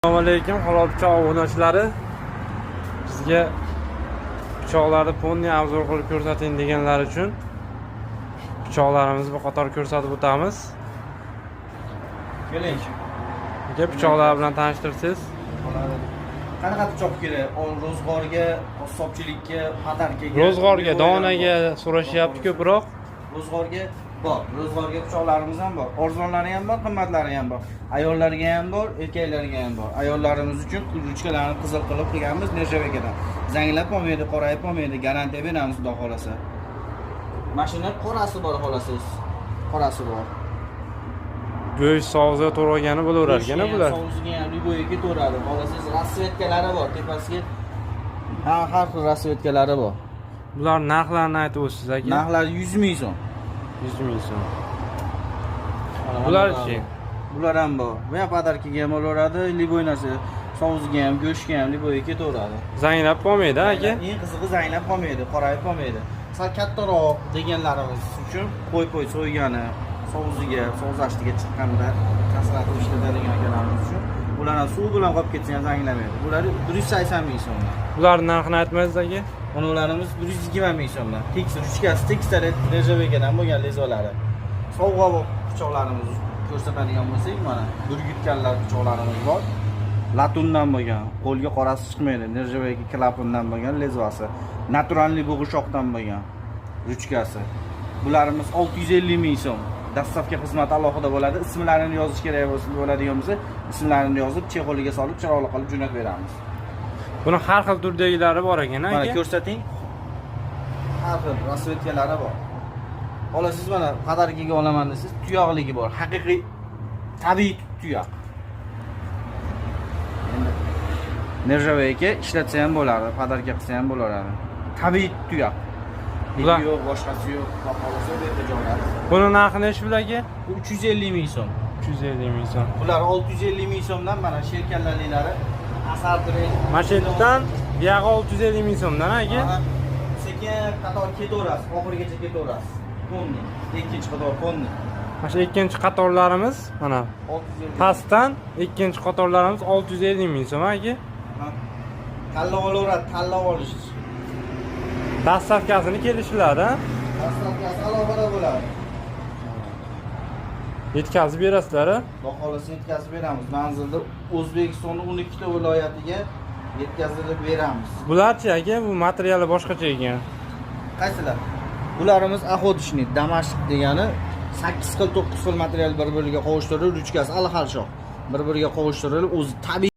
Assalomu alaykum, halol pichoq obunachilari. Bizga pichoqlarni полный обзор qilib ko'rsating deganlar uchun pichoqlarimizni bir qator ko'rsatib o'tamiz. Keling. Aka, pichoqlar bilan tanishtirsangiz. Qanaqa pichoq kerak? Ro'zg'orga, qassobchilikka, подарка ga. Ro'zg'orga, donaga so'rashyapti ko'proq. Ro'zg'orga bor. Ro'zg'orga pichoqlarimiz ham bor. Arzonlari ham bor, qimmatlari ham bor. Ayollarga ham bor, erkaklarga ham bor. Ayollarimiz uchun ruchkalarni qizil qilib qilganmiz нержавейка dan. Zanglab qolmaydi, qorayib qolmaydi, garantiya beramiz, xudo xolasa. Mashina qorasi bor, xolasangiz. Qorasi bor. Go'sht sovzi to'g'ragani bo'laverar ekan bular. Sovuziga ham, любой ga ketaveradi. Xolasangiz, расцветка lari bor, tepasiga. Ha, har xil расцветка lari bor. Bular narxlarini aytib o'tsangiz, aka. Narxlari 100 ming so'm. 100 ming so'm. Bularchi? Bular ham bor. Bu ham подарка ga ham bo'laveradi, любой narsa, sovuziga ham, go'shtga ham, любой ga ketaveradi. Zanglab qolmaydi, aka. Eng qizig'i, zanglab qolmaydi, qorayib qolmaydi. Sal kattaroq deganlarimiz uchun qo'y so'ygani, sovuziga, sovuzashtiga chiqqanda kasratib ishlatadigan akalarimiz uchun ular ham suv bilan qolib ketsa ham zanglamaydi. Bular 180 ming so'mdan. Bular narxini aytmaysiz, aka? Mana ularimiz 120 ming so'mdan. Tekis ruchkasi, tekis нержавейка dan bo'lgan lezvalari. Sovg'a pichoqlarimiz ko'rsatadigan bo'lsak, mana burgutkanlar pichoqlarimiz bor. Латунь dan bo'lgan, qo'lga qorasi chiqmaydi, нержавейка klapandan bo'lgan lezvasi. Натуральный bo'g'ishoqdan bo'lgan ruchkasi. Bularimiz 650 ming so'm. Доставка xizmati alohida bo'ladi. Ismlarini yozish kerak bo'lsa, bo'ladigan bo'lsa, ismlarini yozib, чехол iga solib, chiroyli qilib jo'natib beramiz. Buni har xil turdagilari bor ekan, Mana, aka. ko'rsating. Har xil расцветка lari bor. Olasiz, mana, подарка ga olaman desangiz, tuyoqligi bor. Haqiqiy tabiiy tuyoq. Endi нержавейка ishlatsa ham bo'ladi, подарка qilsa ham bo'laveradi. Tabiiy tuyoq. Yo'q, boshqasi yo'q. Xudo xohlasa, bu yerda joylari. Buni narxi nechi pul, aka? Bu 350 ming so'm. 350 ming so'm. Bular 650 ming so'mdan, mana sherkallaliklari asal. Mana shu yerdan buyog'i 650 ming so'mdan, aka. Aha. Sekin qator ketaverasiz, oxirigacha ketaverasiz. Полный. Ikkinchi qator полный. Mana shu ikkinchi qatorlarimiz mana 650. pastdan ikkinchi qatorlarimiz 650 ming so'm, aka. Ha. Tanlab olaveradi, tanlab olish. Доставка sini kelishiladi, a? Доставка si alohida bo'ladi. Yetkazib berasizlar, a? Xudo xohlasa, yetkazib beramiz. Manzilda O'zbekistonning 12 ta viloyatiga yetkazib beramiz. Bularchi, aka, bu materiali boshqacha ekan. Qaysilar? Bularimiz охотничий, Damashq degani 8 xil, 9 xil material bir-biriga qovushtirilib, ruchkasi alxalshoq. Bir-biriga qovushtirilib, o'zi tabiiy.